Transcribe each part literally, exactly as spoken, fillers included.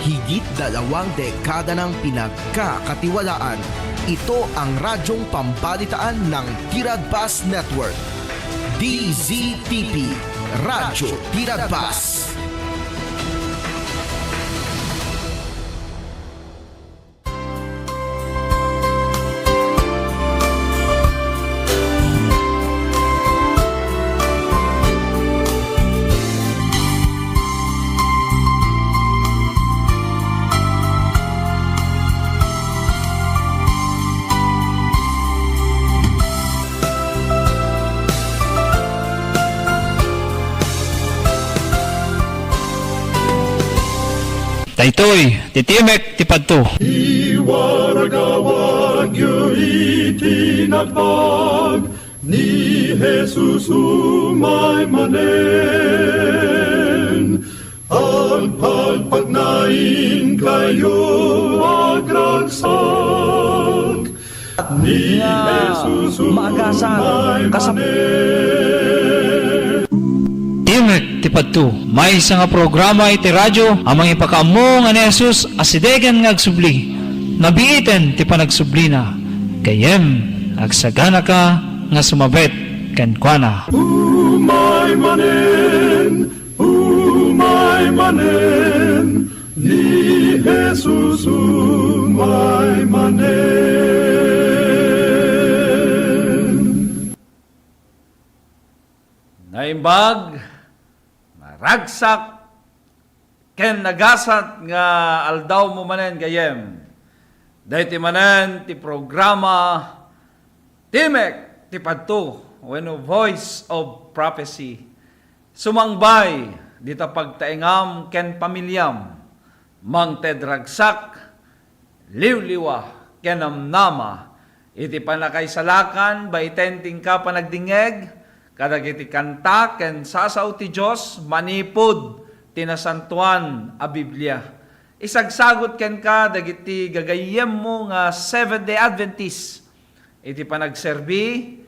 Higit dalawang dekada nang pinagkakatiwalaan. Ito ang radyong pambalitaan ng Tiragbas Network. D Z T P, Radyo Tiragbas. Daytoy ti Timek ti Padto. Iwaragawagyo iti nagpag ni Jesus umay manen. Agpagpagnainkayo agragsak. Ni nga Jesus maagasan umay kas- manen. Timek ti Padto, maysa nga programa iti radyo a mangipakaammo nga ni Jesus a sidegen nga agsubli. Nabiiten ti panagsublina. Gayyem, agsaganaka nga sumabet kenkuana. Umay manen, umay manen, ni Jesus umay manen. Naimbag, naragsak, ken nagasat nga aldawmo manen, gayyem. Daytoy manen ti programa Timek ti Padto wenno Voice of Prophecy. Sumangbay dita pagtaengam ken pamiliam, mangted ragsak, liwliwa, ken namnama iti pannakaisalakan baiten ti inka panagdingngeg kadagiti kanta ken sasao ti Dios manipud ti Nasantoan a Biblia. Isagsagut kenka dagiti gagayyemmo nga Seventh-day Adventist iti panagserbi,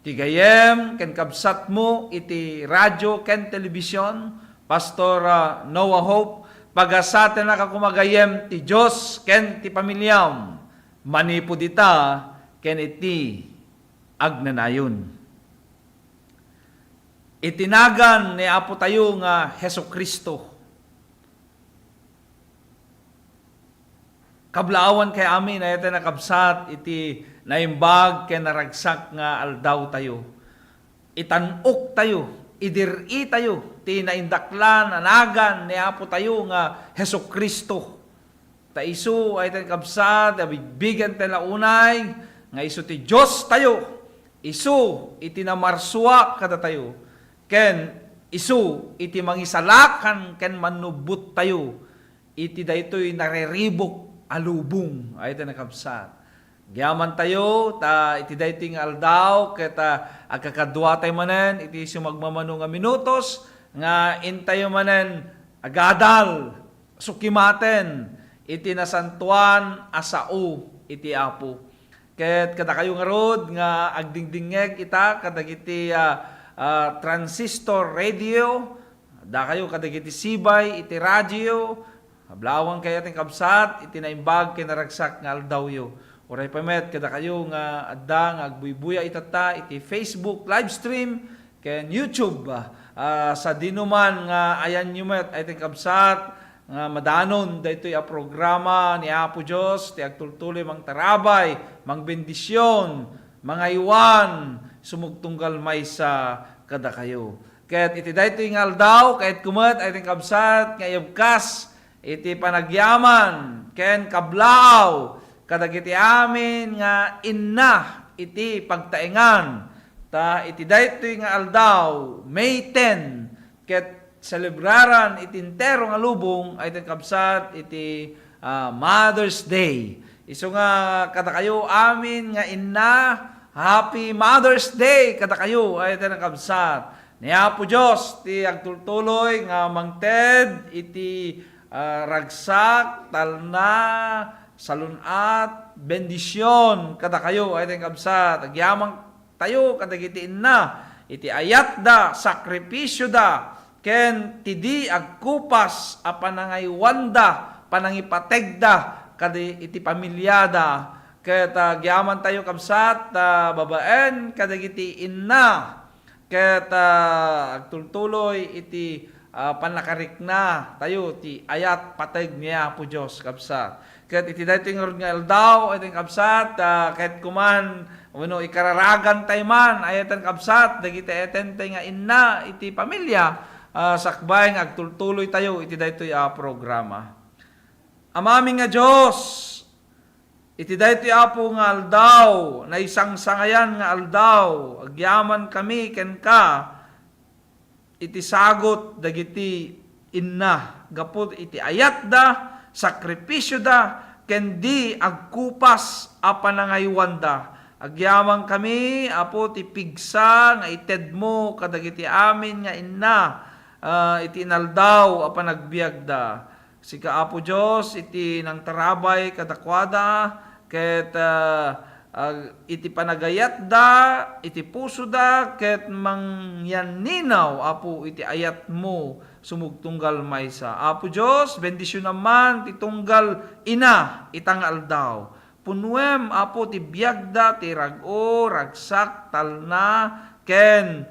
ti gayyem ken kabsatmo iti radio ken telebision, Pastor, ah, Noah Hope, pagasatennak a kumagayyem ti Dios ken ti pamiliam manipud ita ken iti agnanayon. Iti nagan ni Apo tayo nga Jesu-Cristo, kablaawan kay amin, ay iti nakabsat iti naimbag ken naragsak nga aldaw tayo. Itan-ok tayo, idir-i tayo ti naindaklan a nagan ni Apo tayo nga Jesu-Cristo. Ta isu ay iti nakabsat a bigbigen tayo la unay nga isu ti Dios tayo, isu iti namarsua kadatayo, ken isu iti mangisalakan ken mannubbot tayo iti daytoy nariribuk a lubong, ay iti nakabsat. Agyaman tayo, ta iti daytoy nga aldaw, ket, ah, agkakadua tayo manen iti sumagmamano nga minutos, nga intayo manen agadal, sukimaten iti nasantoan a sao iti Apo. Ket kadakayo ngarud nga agdingdingngeg ita kadagiti, ah, ah, transistor radio, dakayo kadagiti sibay iti radio, kablaawan kay iti kabsat iti naimbag ken naragsak nga aldawyo. Uray pay met kadakayo nga adda nga agbuybuya itatta iti Facebook live stream ken YouTube, ah, sadinoman nga ayanyo met ay iti kabsat nga madanon daytoy a programa ni Apo Dios ti agtultuloy mangtarabay, mangbendision, mangaywan, sumugtunggal maysa kadakayo. Ket iti daytoy nga aldaw, kayatko met ay iti kabsat nga ibkas iti panagyaman ken kablaaw kadagiti amin nga inna iti pagtaengan. Ta iti daytoy nga aldaw, May ten, ket selebraran iti entero nga lubong ay iti kabsat iti, ah, Mother's Day. Isu nga kadakayo amin nga inna, Happy Mother's Day kadakayo ay iti nakabsat. Ni Apo Dios ti agtultuloy nga mangted iti, ah, ragsak, talna, salun-at, bendision kadakayo ay iti kabsat. Agyaman tayo kadagiti inna iti ayatda, sakripisioda, ken ti di agkupas a panangaywanda, panangipategda kadi iti pamiliada. Ket, ah, agyamantayo, kabsat, ah, babaen kadagiti inna, ket, ah, agtultuloy iti, ah, pannakariknatayo ti ayat pateg ni Apo Dios, kabsat. Ket iti daytoy ngarud nga aldaw, iti kabsat, ah, ket kuman, wenno ikararagantay man, ayaten, kabsat, dagiti ayatentay nga inna iti pamilia, ah, sakbay nga agtultuloytayo iti daytoy a programa. Amami nga Dios, iti daytoy, Apo, nga aldaw, naisangsangayan nga aldaw, agyamankami kenka iti sagut dagiti inna gapu iti ayatda, sakripisioda, ken di agkupas a panangaywanda. Agyamankami, Apo, ti pigsa nga itedmo kadagiti amin nga inna, ah, iti inaldaw a panagbiagda. Sika, Apo Dios, iti nangtarabay kadakuada, ket, ah, ag-, iti panagayatda iti pusoda, ket mangyanninaw, Apo, iti ayatmo sumugtunggal maysa. Apo Dios, bendisionam man ti tunggal ina ita nga aldaw. Punnuem, Apo, ti biagda, ti rag-o, ragsak, talna, ken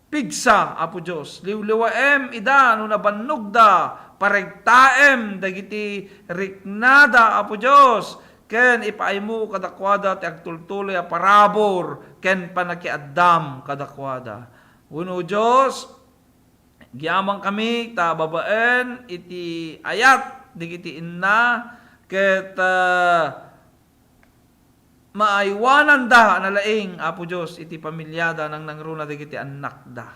pigsa, Apo Dios. Liwliwaem ida no nabannogda, paregtaem dagiti riknada, Apo Dios, ken ipaaymo kadakuada ti agtultuloy a parabur ken pannakiaddam kadakuada. Wenno, Dios, agyamankami ta babaen iti ayat dagiti inna, ket, ah, maaywananda a nalaing, Apo Dios, iti pamiliada, nangnangruna dagiti annakda.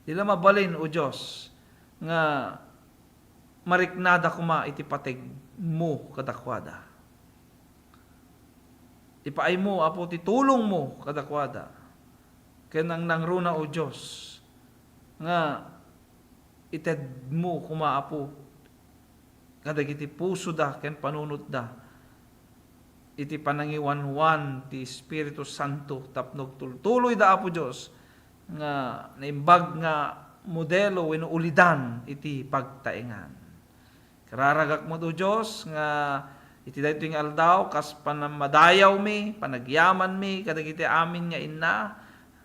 Di la mabalin, O Dios, nga mariknada koma iti pategmo kadakuada. Ipaaymo, Apo, ti tulongmo kadakuada. Ken nangnangruna, O Dios, nga itedmo koma, Apo, kadagiti pusoda ken panunotda iti panangiwanwan ti Espiritu Santo tapno agtultuloyda, Apo Dios, nga naimbag nga modelo wenno ulidan iti pagtaengan. Kararagak met, O Dios, nga iti daytoy nga aldaw, kas panamadayawmi, panagyamanmi kadagiti amin nga inna,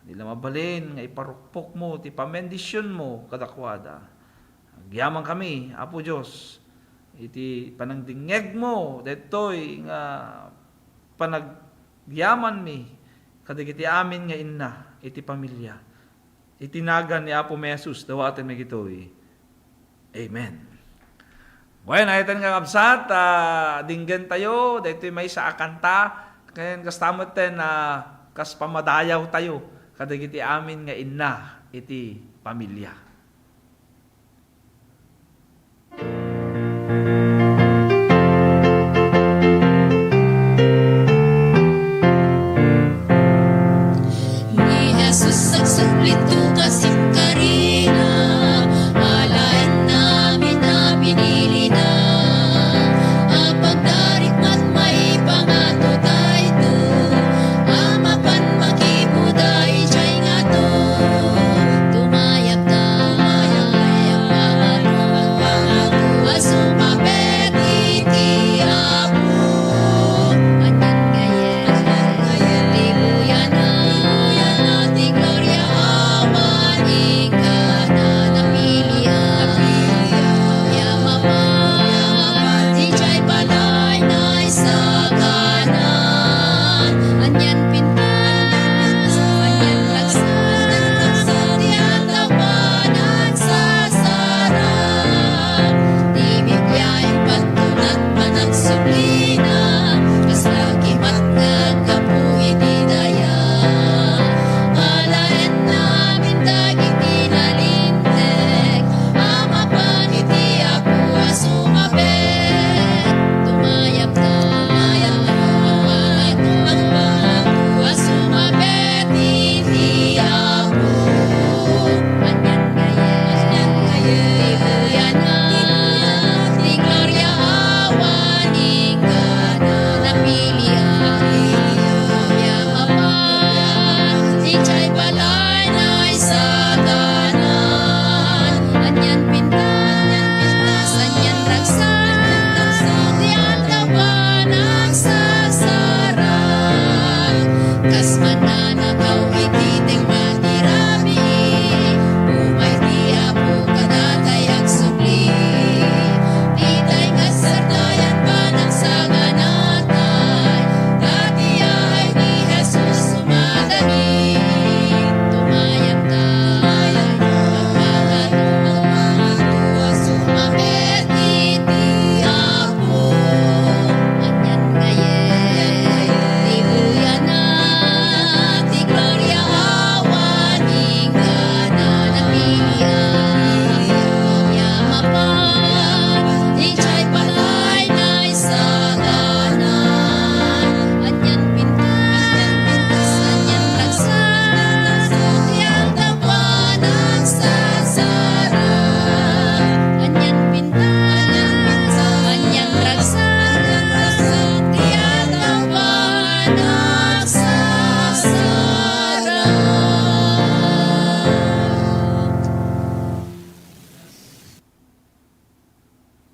di la mabalin nga iparukpokmo ti pamendisionmo kadakuada. Agyamankami, Apo Dios, iti panangdingngegmo daytoy nga panagyamanmi kadagiti amin nga inna iti pamilya. Iti nagan ni Apo Jesus, dawatenmi ditoy. Amen. Bueno, ita nga kabsat, ah, dinggentayo, daytoy maysa a kanta, ken kasta metten, ah, kas pamadayawtayo kadagiti amin nga inna iti pamilya. Ni Jesus agsubli to ka sinkarina, alaenna amin a pinilina, a pagdarikmat maipangato dayto, a mapan makibuda idiay ngato. Tumayabka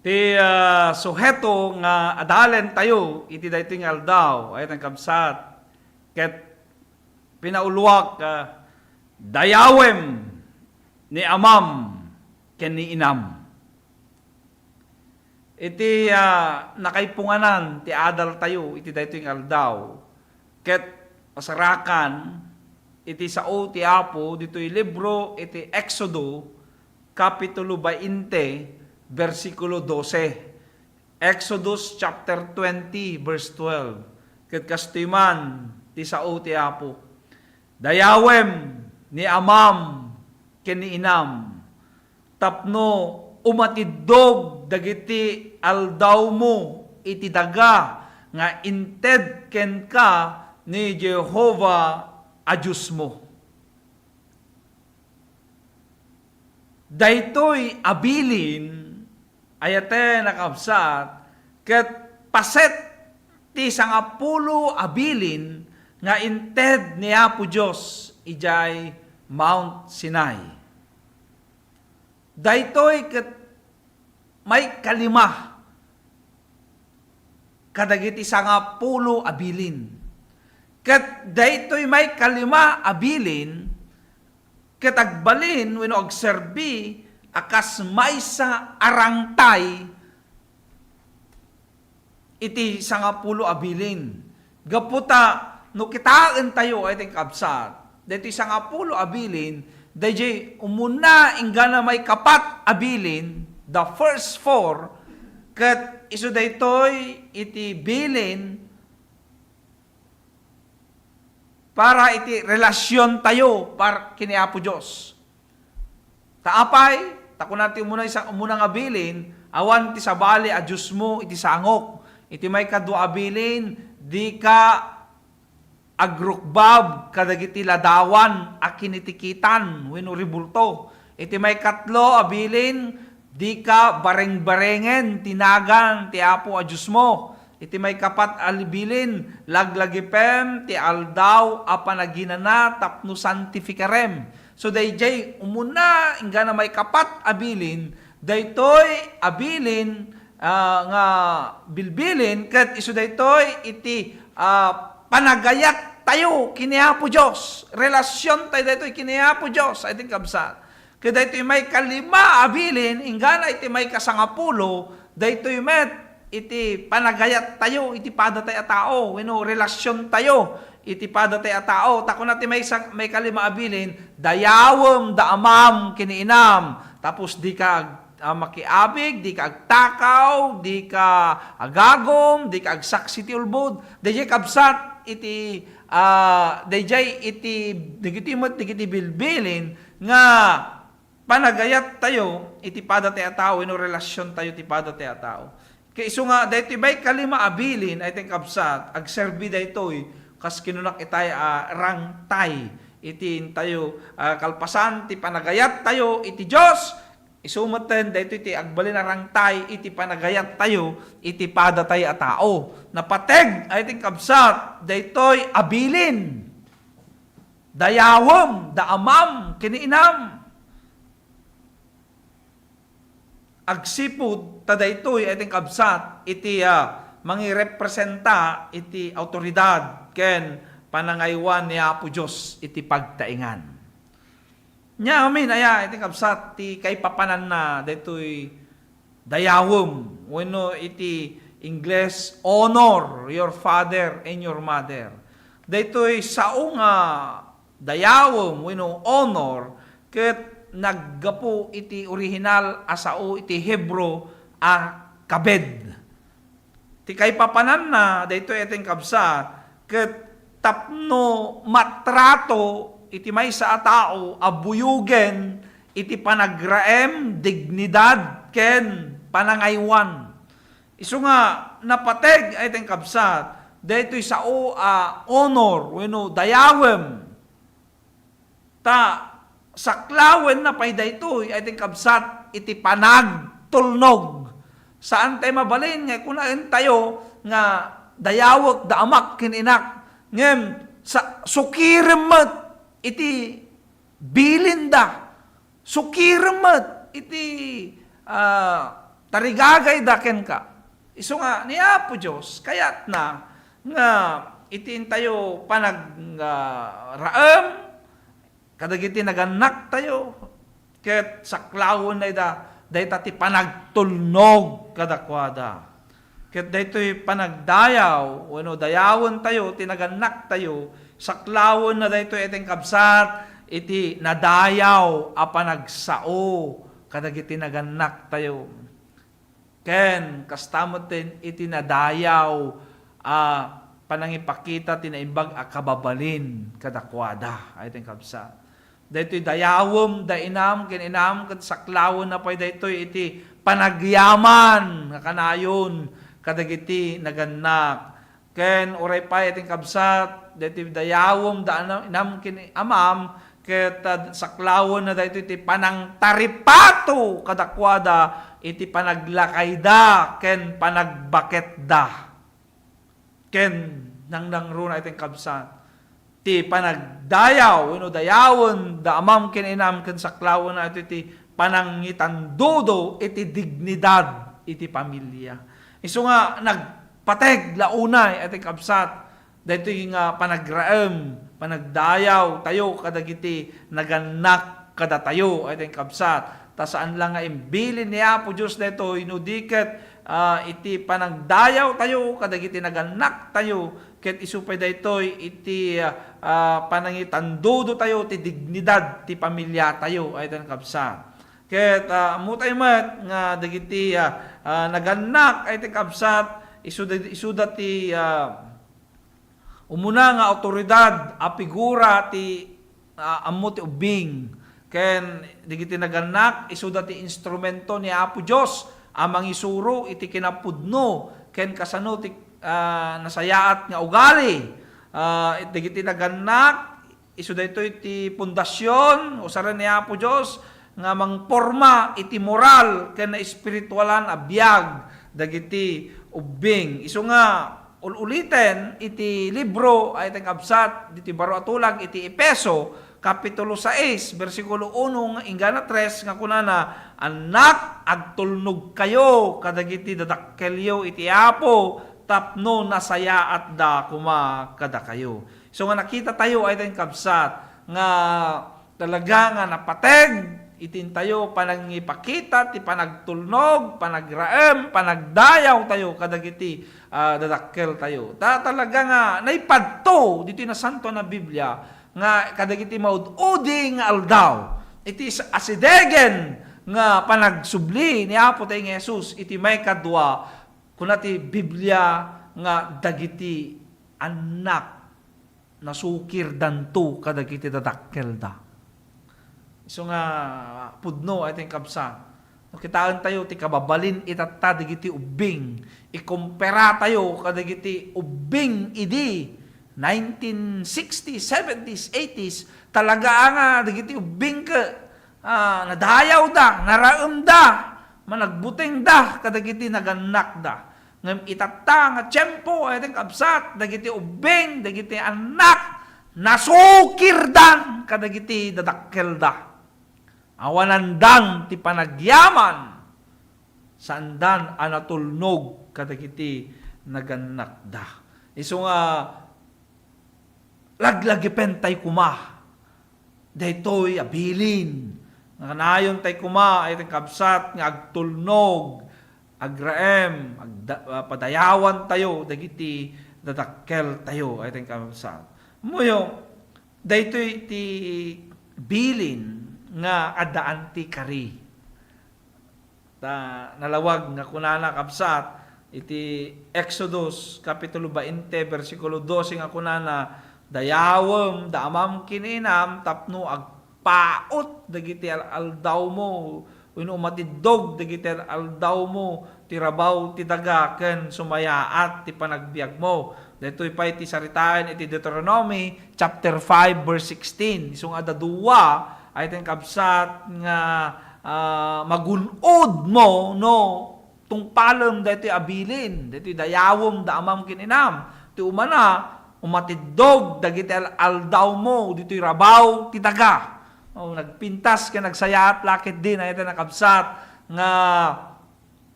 Ti, ah, suheto nga adalentayo iti daytoy nga aldaw, ay, kabsat, ket pinauluak, ah, dayawem ni amam ken ni inam. Iti, ah, nakaipunganan ti adaltayo iti daytoy nga aldaw, ket pasarakan iti sao ti Apo ditoy libro iti Exodo, Kapitulo bainte, bersikulo dose. Exodus chapter twenty, verse twelve. Ket kastoy man ti sao ti Apo, dayawem ni amam ken ni inam, tapno umatiddog dagiti aldawmo iti daga nga inted kenka ni Jehovah a Diosmo. Daytoy a bilin, ayate, nakabsat, ket paset ti sangapulo a bilin nga inted ni Apo Dios idiay Mount Sinai. Daytoy ket maikalima kadagiti sangapulo a bilin. Ket daytoy maikalima a bilin ket agbalin wenno agserbi a kas maysa a rangtay iti sangapulo a bilin. Gapu ta no kitaentayo, ay, ti kabsat, daytoy sangapulo a bilin, daydiay umuna inggana maikapat a bilin, the first four, ket isu daytoy iti bilin para iti relasiontayo par-, ken ni Apo Dios. Ta apay, ta kuna ti umuna, isa, umuna nga bilin, awan ti sabali a diosmo iti sangok. Iti maikadua a bilin, dika agrukbab kadagiti ladawan a kinitikitan wenno rebulto. Iti maikatlo a bilin, dika barengbarengen ti nagan ti Apo a Diosmo. Iti maikapat a bilin, laglagipem ti aldaw a panaginana tapno santifikarem. So, daydiay umuna inggana maikapat a bilin, daytoy a bilin, ah, nga bilbilin, ket isu daytoy iti, ah, panagayat tayo ken ni Apo Dios. Relasion tayo daytoy ken ni Apo Dios, ay, ti kabsat. Ket daytoy maikalima a bilin, inggana iti maikasangapulo, daytoy met iti panagayat tayo iti padatay a tao, wenno relasion tayo iti padatay a tao. Ta kuna ti maysa-, maikalima a bilin, dayawem da amam ken ni inam, tapos dika ag-, ah, makiabig, dika agtakaw, dika agagum, dika agsaksi ti ulbod. Daydiay kabsat iti, ah, daydiay iti, dagiti met, dagiti bilbilin nga panagayat tayo iti padatay a tao, wenno relasion tayo ti padatay a tao. Ket isu nga, daytoy maikalima a bilin, ay, ti kabsat, agserbi daytoy, kas kinunak itay a rangtay, iti intayo, ah, kalpasan ti panagayat tayo iti Dios, isu metten, daytoy ti agbalin a rangtay iti panagayat tayo iti padatay a tao. Napateg, ay, ti kabsat, daytoy a bilin. Dayawem da amam ken ni inam. Agsipud ta daytoy, ay, ti kabsat, iti, ah, mangirepresenta iti awtoridad ken panangaywan ni Apo Dios iti pagtaengan. Nia amin aya, ay, ti kabsat, ti kaipapananna daytoy dayawem, wenno iti Ingles, "Honor your father and your mother." Daytoy sao nga dayawem wenno honor ket naggapu iti orihinal a sao iti Hebreo a kabed. Ti kaipapananna daytoy, ay, ti kabsat, ket tapno matrato iti maysa a tao a buyogen iti panagraem, dignidad, ken panangaywan. Isu nga napateg, ay, ti kabsat, daytoy sao a honor wenno dayawem. Ta saklawenna pay daytoy, ay, ti kabsat, iti panagtulnog. Saan tayo mabalin nga kunaentayo nga dayawek da amak ken inak. Ngem sa-, sukirem met iti bilinda. Sukirem met iti, ah, tarigagayda kenka. Isu nga, ni Apo Dios, kayatna nga iti intayo panag-, ah, raem kadagiti nagannaktayo, ket saklawen dayta, dayta ti panagtulnog kadakuada. Ket daytoy panagdayaw, wenno dayawentayo ti nagannaktayo, saklawenna daytoy iti kabsat, iti nadayaw a panagsao kadagiti nagannaktayo. Ken kasta met iti nadayaw a panangipakita ti naimbag a kababalin kadakuada, ay ti kabsat. Daytoy dayawem da inam ken inam ket saklawenna pay daytoy iti panagyaman nga kanayon kadagiti nagannak. Ken uray pay iti kabsat, daytoy dayawem da ana-, inam ken amam, ket, ah, saklawenna daytoy ti panangtaripato kadakuada iti panaglakayda ken panagbaketda. Ken nangnangruna iti kabsat, ti panagdayaw wenno dayawen da amam ken inam ken saklawenna iti ti panangitandudo iti dignidad iti pamilia. Isu nga nagpateg la unay iti kabsat daytoy nga panagraem, panagdayaw tayo kadagiti nagannak kadatayo, ay ti kabsat. Ta saan la nga imbilin ni Apo Dios daytoy, no di ket, ah, iti panagdayaw tayo kadagiti nagannak tayo, ket isu pay daytoy iti, ah, ah, panangitandudo tayo ti dignidad ti pamilia tayo, ay ti kabsat. Ket, ah, ammo tayo met nga dagiti, ah, ah, nagannak, ay ti kabsat, isuda, isuda ti, ah, umuna nga awtoridad a figura ti, ah, ammo ti ubbing. Ken dagiti nagannak, isuda ti instrumento ni Apo Dios a mangisuro iti kinapudno ken kasano ti, ah, nasayaat nga ugali. Ah, dagiti nagannak, isu daytoy ti pundasyon, usaren ni Apo Dios nga mangporma iti moral ken espiritualan a biag dagiti ubbing. Isu nga ul-uliten iti libro ay ti kabsat diti baro a tulag iti Efeso, Kapitulo sais, bersikulo uno nga inggana tres nga kunana, "Annak, agtulnogkayo kadagiti dadakkelyo iti Apo tapno nasayaatda koma kadakayo." So nga nakita tayo ay ti kabsat nga talaga nga napateg iti intayo panangipakita ti panagtulnog, panagraem, panagdayaw tayo kadagiti, ah, dadakkel tayo. Ta-, talaga nga naipadto ditoy Nasantoan a Biblia nga kadagiti maud-udi nga aldaw, iti is-, asidegen nga panagsubli ni Apo tayo nga Jesus iti maikadua, kuna ti Biblia nga dagiti annak nasukirdanto kadagiti dadakkelda. Isu nga pudno, ay ti kabsat. No, kitaen tayo ti kababalin itatta dagiti ubbing. Ikumpara tayo kadagiti ubbing idi nineteen sixties, seventies, eighties. Talaga nga dagiti ubbing ket, ah, nadayawda, naraemda, managbutengda kadagiti nagannakda. Ngem itatta nga tiempo, ay ti kabsat, dagiti ubbing, dagiti annak, nasukirdan kadagiti dadakkelda. Awanandan ti panagyaman, saandan a natulnog kadagiti nagannakda. Isu nga laglagipentay koma daytoy a bilin. Nga kanayon tay koma, ay ti kabsat, nga agtulnog, agraem, agda-, ah, padayawan tayo dagiti dadakkel tayo, ay ti kabsat. Muyo, daytoy ti bilin nga addaan ti kari. Ta nalawag nga kunana, kabsat, iti Exodus, Kapitulo bainte, bersikulo dose nga kunana, "Dayawem da amam ken inam tapno agpaut dagiti al-, aldawmo, wenno umatiddog dagiti al-, aldawmo ti rabaw ti daga ken sumayaat ti panagbiagmo." Daytoy pay ti saritaen iti Deuteronomy chapter five, verse sixteen. Isu nga adda dua, ay ti kabsat nga, ah, magun-odmo no tungpalem daytoy a bilin, daytoy dayawem da amam ken inam. Ti umana, umatiddog dagiti al-, aldawmo ditoy rabaw ti daga. Oh, nagpintas ken nagsayaat la ketdin, ay ti nakabsat nga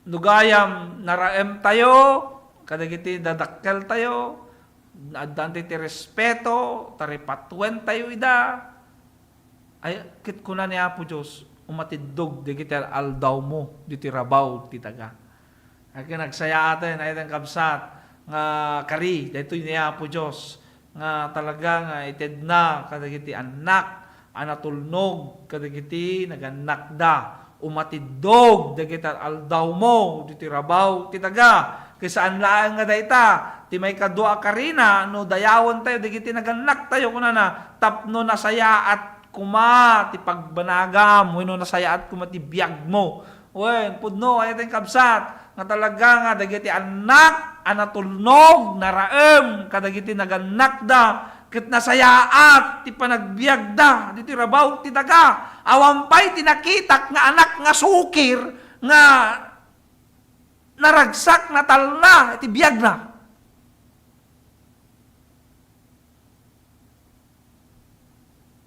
No gayam, naraemtayo kadagiti dadakkeltayo, addanta ti respeto, taripatuentayo ida. Ay, ket kuna ni Apo Dios, "Umatiddog dagiti al-aldawmo ditoy rabaw ti daga." Ay, ket nagsayaaten, ay, daytoy kabsat, nga kari, daytoy ni Apo Dios, nga talaga nga itedna kadagiti annak a natulnog kadagiti nagannakda. Umatiddog dagiti aldawmo ditoy rabaw ti daga. Ket saan laeng nga dayta, ti maikadua a karina, no dayawentayo dagiti nagannaktayo, kunana, tapno nasayaat koma ti pagbanagam, wenno nasayaat koma ti biagmo. Wen, pudno, ay, daytoy kabsat, nga talaga nga dagiti annak a natulnog, naraem kadagiti nagannakda, ket nasayaat ti panagbiagda ditoy rabaw ti daga. Awan pay ti nakitak nga anak nga sukir nga naragsak, natalna iti biagna.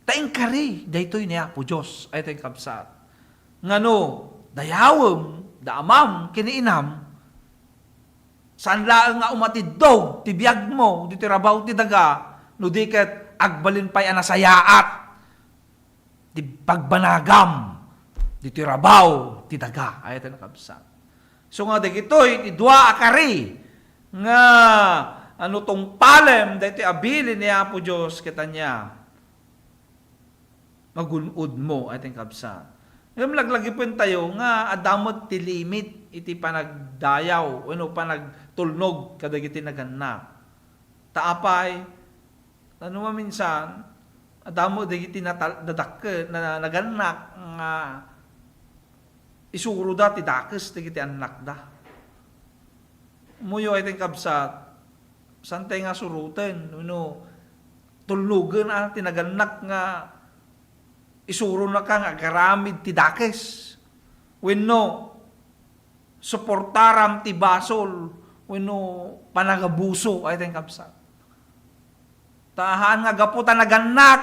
Ta inkari daytoy ni Apo Dios, ay, daytoy kabsat. Ngano, dayawem, da amam, ken ni inam, saan laeng nga umatiddog ti biagmo ditoy rabaw ti daga, no di ket agbalin pay a nasayaat ti pagbanagam ditoy rabaw ti daga, ay, daytoy nakabsat. So nga dagitoy ti dua a kari nga ano tungpalem daytoy a bilin ni Apo Dios, ket ania, magun-odmo, ay, daytoy kabsat. Ngem laglagipentayo nga adda met ti limit iti panagdayaw wenno panagtulnog kadagiti nagannak. Ta apay, ano maminsan, adda met dagiti natal-, dadakkel, na, nagannak nga isuroda ti dakes dagiti annakda. Muyo ay, daytoy kabsat, saantay nga suroten wenno tulnogen a ti nagannak nga isuronaka nga agaramid ti dakes wenno suportaram ti basol wenno panangabuso, ay, daytoy kabsat. Ta haan nga gapu ta nagannak,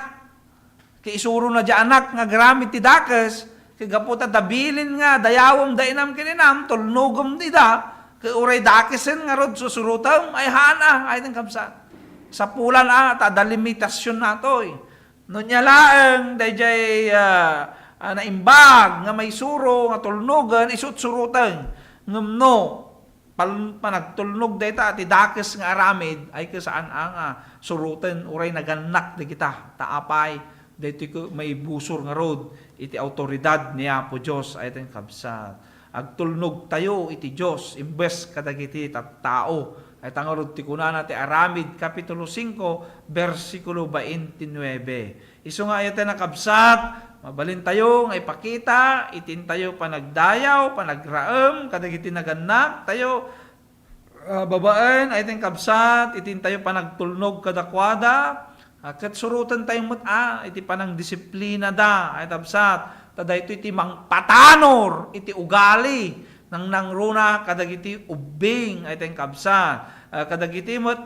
ket isurona diay anak nga agaramid ti dakes, ket gapu ta adda bilin nga dayawem da inam ken inam, tulnogem ida, ket uray dakesen ngarud susurotem, ay, haan a, ay, daytoy kabsat. Sapulan a, ta adda limitasion natoy. No ania laeng daydiay, ah, ah, naimbag nga maisuro nga tulnogen, isu ti suroten. Ngem no pal-, panagtulnog dayta ti dakes nga aramid, ay, ket saan a nga suroten, uray nagannak dagita. Ta apay, daytoy ket maibusor ngarud iti awtoridad ni Apo Dios, ay, daytoy kabsat. Agtulnogtayo iti Dios imbes kadagiti tattao. Ay, ta ngarud ti kunana ti Aramid, Kapitulo singko, bersikulo twenty-nine. Isu nga, ay, daytoy nakabsat, mabalintayo nga ipakita iti intayo panagdayaw, panagraem kadagiti nagannaktayo, ah, babaen, ay, daytoy kabsat, iti intayo panagtulnog kadakuada, ah, ket surotentayo met, ah, iti panangdisiplinada, ay, kabsat, ta daytoy ti mangpatanor iti ugali, nangnangruna kadagiti ubbing, ay, daytoy kabsat, ah, kadagiti met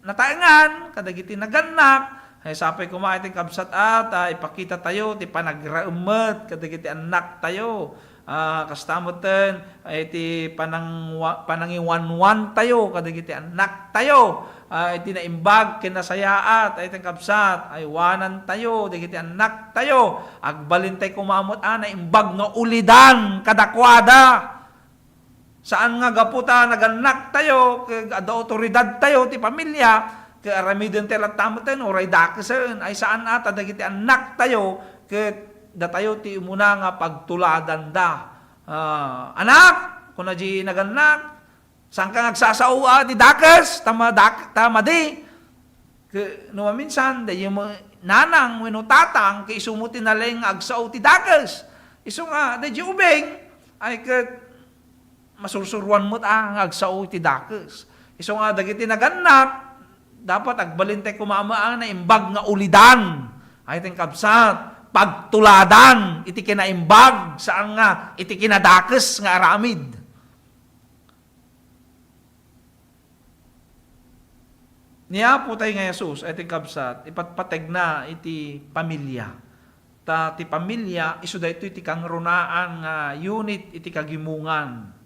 nataengan kadagiti nagannak. Ay, sapay koma iti kabsat a, ta ipakitatayo ti panagraem met kadagiti annaktayo. Ah, kasta metten, ay, ti panangwa-, panangiwanwantayo kadagiti annaktayo. Ah, iti naimbag ken nasayaat, ay, iti kabsat, aywanantayo dagiti annaktayo. Agbalintay koma met a naimbag nga ulidan kadakuada. Saan nga gapu ta nagannaktayo, ket adda awtoridadtayo ti pamilia, ket aramidentayo latta metten, uray dakesen, ay saan a ta dagiti annaktayo, ket datayo ti umuna nga pagtuladanda. Ah, "Anak," kuna di nagannak, "saanka nga agsasao a ti dakes, ta madak-, ta madi." Ket no maminsan, daydi met nanang wenno tatang, ket isu met ti nalaing nga agsao ti dakes. Isu nga, daydi ubing, ay ket masursuroan met a nga agsao iti dakes. Isu nga dagiti nagannak, dapat agbalintay koma met a naimbag nga ulidan. Ay, iti kabsat, pagtuladan iti kinaimbag, saan nga iti kinadakes nga aramid. Ni Apo tayo nga Jesus, ay, iti kabsat, ipatpategna iti pamilia. Ta ti pamilia, isu daytoy ti kangrunaan nga unit iti kagimongan.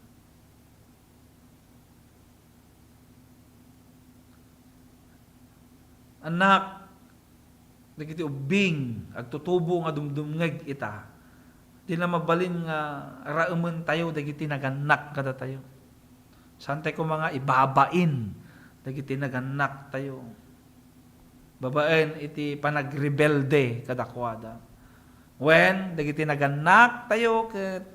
Annak, dagiti ubbing, agtutubo nga dumdumngeg ita, dina mabalin nga raemen tayo dagiti nagannak kadatayo. Saan tay koma nga ibabain dagiti nagannak tayo babaen iti panagrebelde kadakuada. Wen, dagiti nagannak tayo ket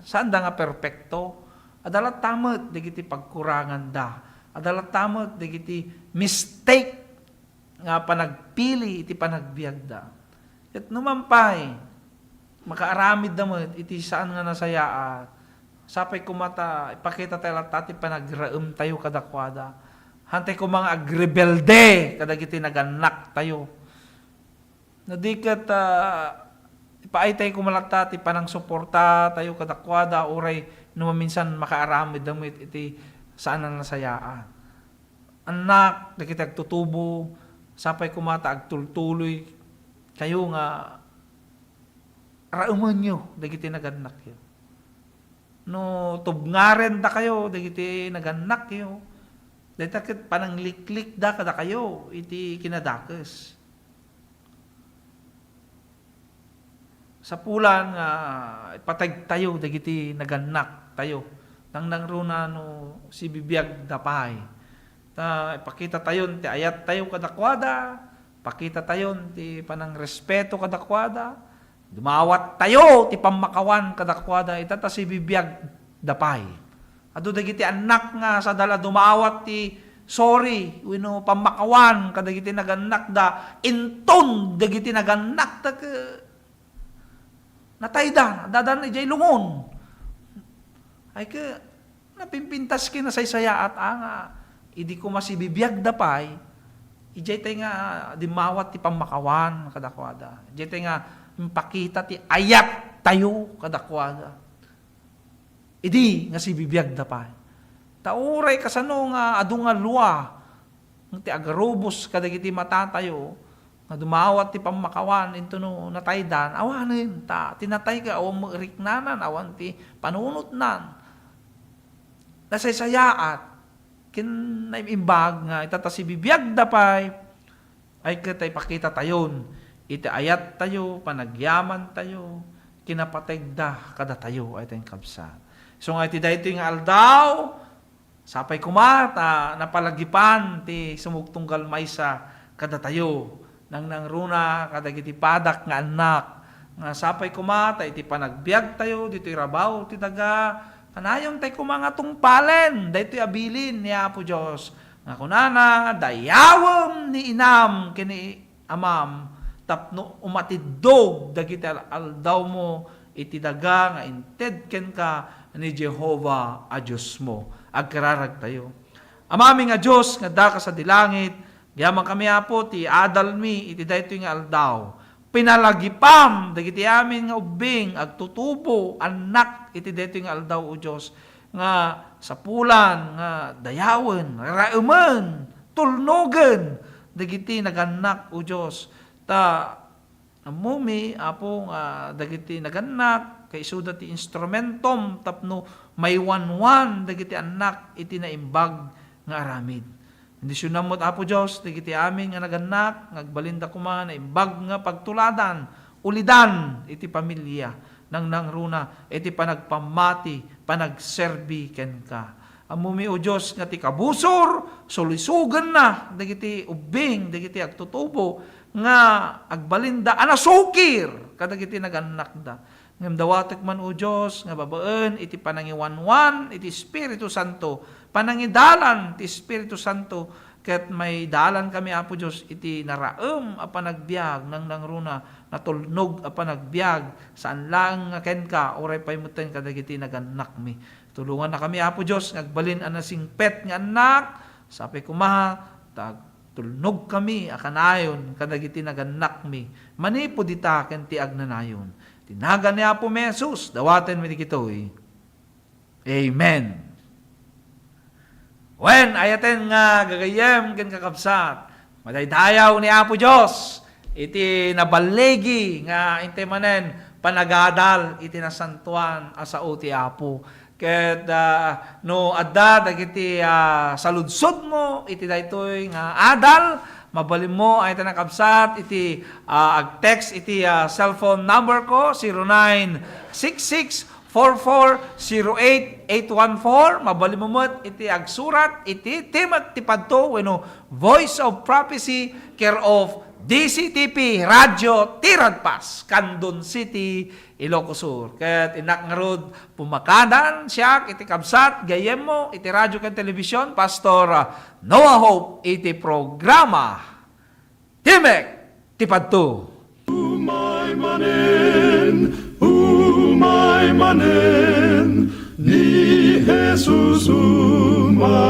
saanda nga perpekto. Adda latta met dagiti pagkuranganda. Adda latta met dagiti mistake nga panagpili iti panagbiagda. Ket numan pay, makaaramidda met iti saan nga nasayaat, sapay koma ta ipakita tayo latta ti panagraem tayo kadakuada. Hantay koma nga agrebelde kadagiti nagannak tayo. No di ket, ah, ipaay tayo koma latta ti panangsuporta tayo kadakuada, uray no maminsan makaaramidda met iti saan a nasayaat. Annak, dagiti agtutubo, sapay koma ta agtultuloy kayo nga raemenyo dagiti nagannakyo. No tubngaren dakayo dagiti nagannakyo, dayta ket panangliklikda kadakayo iti kinadakes. Sapulan nga ipateg tayo dagiti nagannak tayo. Nangnangruna no sibibiag da pay. Ta ipakita tayon ti ayat tayo kadakuada, pakita tayon ti panangrespeto kadakuada, dumawat tayo ti pammakawan kadakuada, ita ta sibibiag da pay. Adu dagiti annak nga sadala dumawat ti sorry wenno pammakawan kadagiti nagannakda, inton dagiti nagannakda ke natayda, addadan idiay lungon. Ay ke, napimpintas ken nasaysayaat a nga idi koma sibibiagda pay, idiay tay nga dimmawat ti pammakawan kadakuada. Idiay tay nga impakita ti ayat tayo kadakuada. Idi nga sibibiagda pay. Ta uray kasano nga adu nga lua nga ti agarubos kadagiti matatayo nga dumawat ti pammakawan intono nataydan, awanen ta ti natay ket awan met riknanan, awan ti panunotnan. Nasaysayaat ken naimbag nga ita ta sibibiagda pay, ay ket ta ipakita tayon iti ayat tayo, panagyaman tayo, kinapategda kadatayo, ay tayo kabsat. So nga iti daytoy nga aldaw, sapay koma ta napalagipan ti sumugtunggal maysa kadatayo, nangnangruna kadagiti padak nga annak, nga sapay koma ta iti panagbiag tayo ditoy rabaw ti daga, kanayon tay koma nga tungpalen daytoy a bilin ni Apo Dios, nga kunana, dayawem ni inam ken ni amam tapno umatiddog dagiti al-, aldawmo iti daga nga inted kenka ni Jehovah a Diosmo. Agkararagtayo. Amami nga Dios nga adda ka sadi langit, agyamankami, Apo, ti adalmi iti daytoy nga aldaw. Pinalagipam dagiti amin nga ubbing, agtutubo, annak iti daytoy nga aldaw, O Dios, nga sapulan nga dayawen, raemen, tulnogen dagiti nagannak, O Dios. Ta ammomi, Apo, nga dagiti nagannak, kaisuda ti instrumentom tapno maiwanwan dagiti annak iti naimbag nga aramid. Bendisionam met, Apo Dios, dagiti amin nga nagannak, nga agbalinda koma naimbag nga pagtuladan, ulidan iti pamilia, nangnangruna iti panagpammati, panagserbi kenka. Ammomi, O Dios, nga ti kabusor, sulisogenna dagiti ubbing, dagiti agtutubo nga agbalinda a nasukir kadagiti nagannakda. Ngem dawatek man, O Dios, nga babaen iti panangiwanwan iti Espiritu Santo, panangidalan ti Espiritu Santo, ket maidalankami, Apo Dios, iti naraem a panagbiag, nangnangruna, natulnog a panagbiag, saan laeng nga kenka, uray pay metten kadagiti nagannakmi. Tulongannakami, Apo Dios, nga agbalin a nasingpet nga annak, sapay koma ta agtulnogkami a kanayon kadagiti nagannakmi manipud ita ken ti agnanayon. Ti nagan ni Apomi a Jesus, dawatenmi dagitoy. Amen. Wen, ayaten nga gagayyem ken kakabsat, madaydayaw ni Apo Dios iti naballigi nga intay manen panagadal iti nasantoan a sao ti Apo. Ket, ah, no adda dagiti, ah, saludsodmo iti daytoy nga adal, Mabalinmo, ay ta nakabsat iti, ah, ag-text iti, ah, cellphone number ko, zero nine six six four four zero eight eight one four. Mabalinmo met iti agsurat iti Timek ti Padto wenno Voice of Prophecy, care of D C T P Radio Tiradpas, Candon City, Ilocos Sur. Ket innak ngarud pumakadan siak iti kabsat gayyemmo iti radio ken television, Pastor, ah, Noah Hope iti programa Timek ti Padto. Umay manen, umay manen, ni Jesus umay.